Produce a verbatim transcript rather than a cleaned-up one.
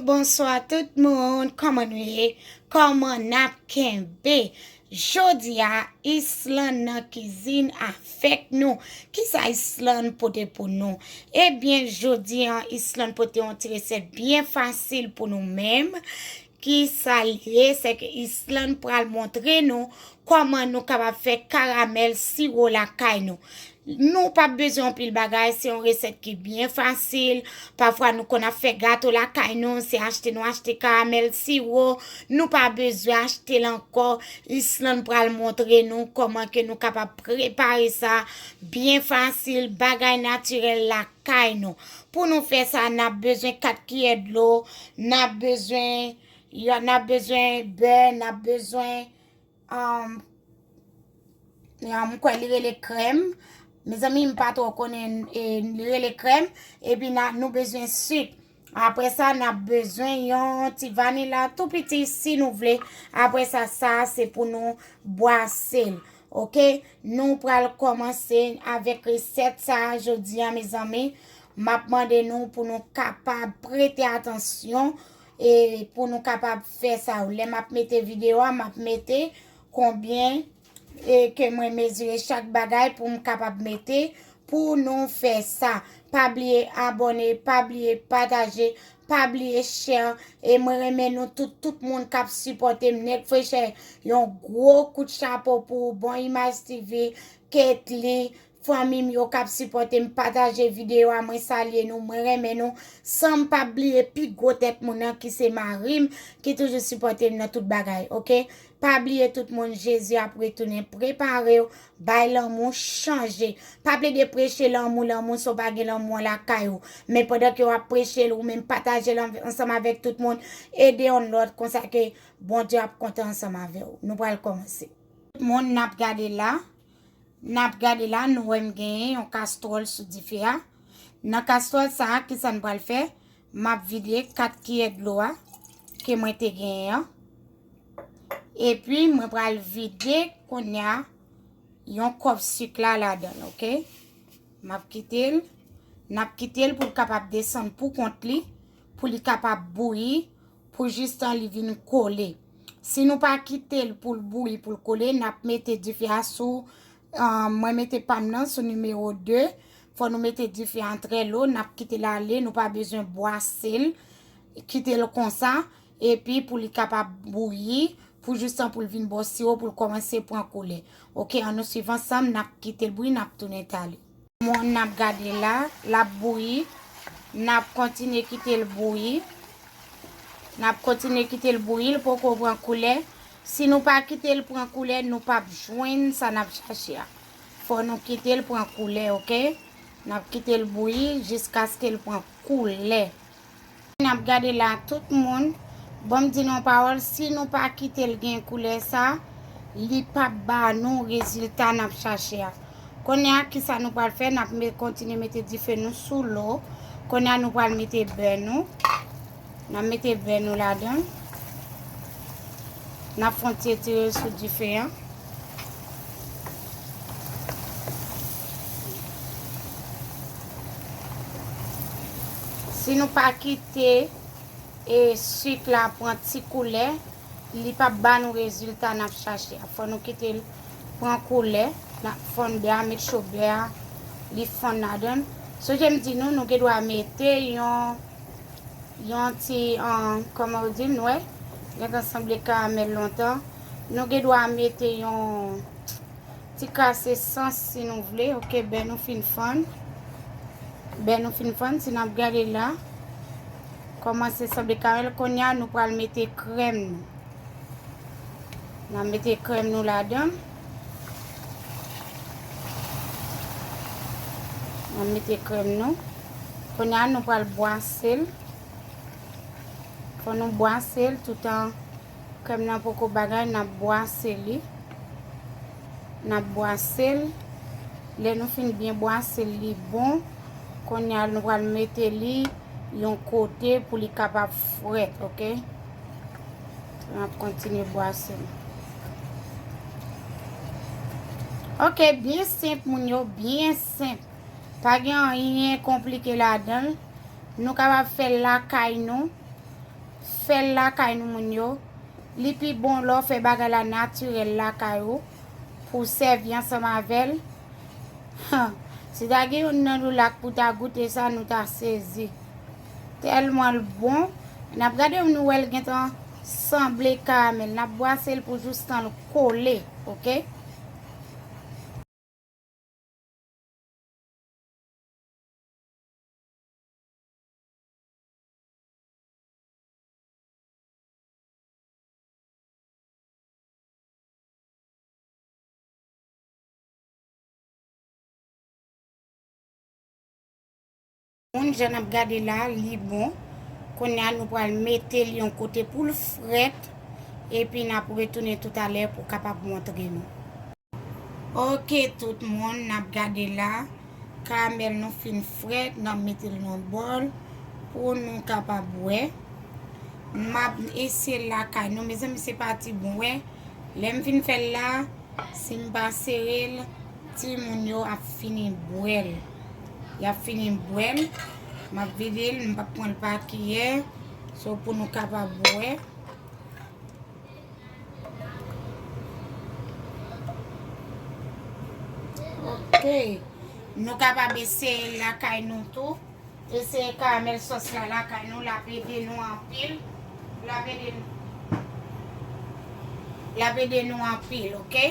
Bonswa tout moun, kòman nou ye? Kòman n ap kenbe? Jodi a, Islan nan kizin avèk nou. Kisa Islan pote pou nou? Ebyen, jodi a, Islan pote yon ti resèt byen fasil pou nou menm. Kisa l ye? Se ke Islan pral montre nou kòman nou kapab fè karamèl siwo lakay nou. Nou p ap bezwen anpil bagay, se yon resèt ki byen fasil. Pafwa nou konn ap fè gato lakay nou, se achte nou achte karamèl siwo. Nou pa bezwen achte l ankò. Islan pral montre nou kòman ke nou kapab prepare sa byen fasil, bagay natirèl lakay nou. Pou nou fè sa, n ap bezwen kat kiyè dlo, n ap bezwen, n ap bezwen bè, n ap bezwen um, um, m kwè li rele krèm. Mezanmi, m pa twò konnen, e, li rele krèm. Epi na, nou bezwen sik. Apre sa, n ap bezwen yon ti vanila tou piti si nou vle. Apre sa, sa se pou nou bwase l. Oke? Nou pral kòmanse avèk resèt sa a jodi a, mezanmi. M ap mande nou pou nou kapab prete atansyon e pou nou kapab fè sa. Lè m ap mete videyo a, m ap mete konbyen e ke mwen mezire chak bagay pou m kapab mete pou nou fè sa. Pa bliye abòne, pa bliye pataje, pa bliye share. E mwen renmen nou tout, tout moun k ap sipòte m. Nèg Frechè, yon gwo kout chapo pou ou. Bon Imaj T V, Ketly, fanmi m yo k ap sipòte m, pataje videyo a, mwen salye nou, mwen renmen nou, san m pa bliye pi gwo tèt moun nan ki se mari m, ki toujou sipòte m nan tout bagay, oke? Pa bliye tout moun, Jezi ap retounen, prepare w, bay lanmou, chanje. Pa plede preche lanmou, lanmou, si w pa gen lanmou an lakay ou. Men pandan ke w ap preche l, ou menm pataje l an-, ansanm avèk tout moun, ede youn lòt, konsa ke Bondye ap kontan ansanm avè w. Nou pral kòmanse. Tout moun, n ap gade la. N ap gade la, nou wè m genyen yon kastwòl sou dife a. Nan kastwòl sa a, kisa n pral fè? M ap vide kat kiyè dlo a ke mwen te genyen an. Epi, mwen pral vide kounye a yon kòp sik la ladan l, oke? M ap kite l. N ap kite l pou l kapab desann pou kont li, pou li kapab bouyi, pou jistan li vin kole. Si nou pa kite l pou l bouyi, pou l kole, n ap mete dife a sou, ah, mwen mete pa m nan sou nimewo de. Fò nou mete dife a trè lo, n ap kite l ale, nou pa bezwen bwase l. Kite l konsa, epi pou li kapab bouyi, pou jistan pou l vin ba w siwo, pou l kòmanse pran koulè. Oke, ann nou swiv ansanm, n ap kite l bouyi, n ap tounen talè. Moun n ap gade la, l ap bouyi. N ap kontinye kite l bouyi. N ap kontinye kite l bouyi, l poko pran koulè. Si nou pa kite l pran koulè, nou p ap jwenn sa n ap chache a. Fò nou kite l pran koulè, oke? N ap kite l bouyi jiskaske l pran koulè. N ap gade la, tout moun. Ban m di nou yon pawòl, si nou pa kite l gen koulè sa, li p ap ba nou rezilta n ap chache a. Kounye a, kisa nou pral fè? N ap me-, kontinye mete dife nou sou lo. Kounye a, nou pral mete bè nou. N ap mete bè nou ladan l. N ap fè yon ti etire l sou dife a. Si nou pa kite e sik la pran ti koulè, li p ap ba nou rezilta n ap chache a. Fò nou kite l pran koulè, n ap fonn bè a, make sure bè a, li fonn ladan l. Sonje m di nou, nou gen dwa mete yon yon ti, ah, kòman yo di l, nwè. Gentan sanble karamèl lontan. Nou gen dwa mete yon ti kras esans si nou vle. Oke, bè nou fin fann. Bè nou fin fann, si n ap gade la, kòmanse sanble karamèl. Kounye a, nou pral mete krèm nou. N ap mete krèm nou ladan. N ap mete krèm nou. Kounye a, nou pral bwase l. Fò nou bwase l toutan krèm nan poko bagay, n ap bwase li. N ap bwase l. Lè nou fin byen bwase l, li bon. Kounye a, nou pral mete li yon kote pou li kapab frèt, oke? N ap kontinye bwase l. Oke, byen senp, moun yo, byen senp. Pa gen anyen konplike ladan l. Nou kapab fè l lakay nou. Fè l lakay nou, moun yo. Li pi bon lè w fè bagay la natirèl lakay ou, pou w sèvi ansanm avè l. Han, si ta gen youn nan nou la k pou ta goute sa, nou ta sezi. Tèlman l bon. N ap gade, nou wè l gentan sanble karamèl. N ap bwase l pou jistan l kole, oke? Moun, jan n ap gade la, li bon. Kounye a, nou pral mete l yon kote pou l frèt. Epi n ap retounen toutalè pou kapab montre nou. Oke, tout moun, n ap gade la. Karamèl nou fin frèt, n ap mete l nan bòl pou nou kapab bwè. M ap eseye l lakay nou, mezanmi, se pa ti bon, wè. Lè m fin fè l la, si m pa sere l, timoun yo ap fini bwè l. Y ap fini bwè l. M ap vide l, m p ap pran l pa kiyè. So, pou nou kapab bwè. Oke. Nou kapab eseye l lakay nou tou. Eseye karamèl sòs la lakay nou. L ap ede nou anpil. L ap ede nou. L ap ede nou anpil, oke?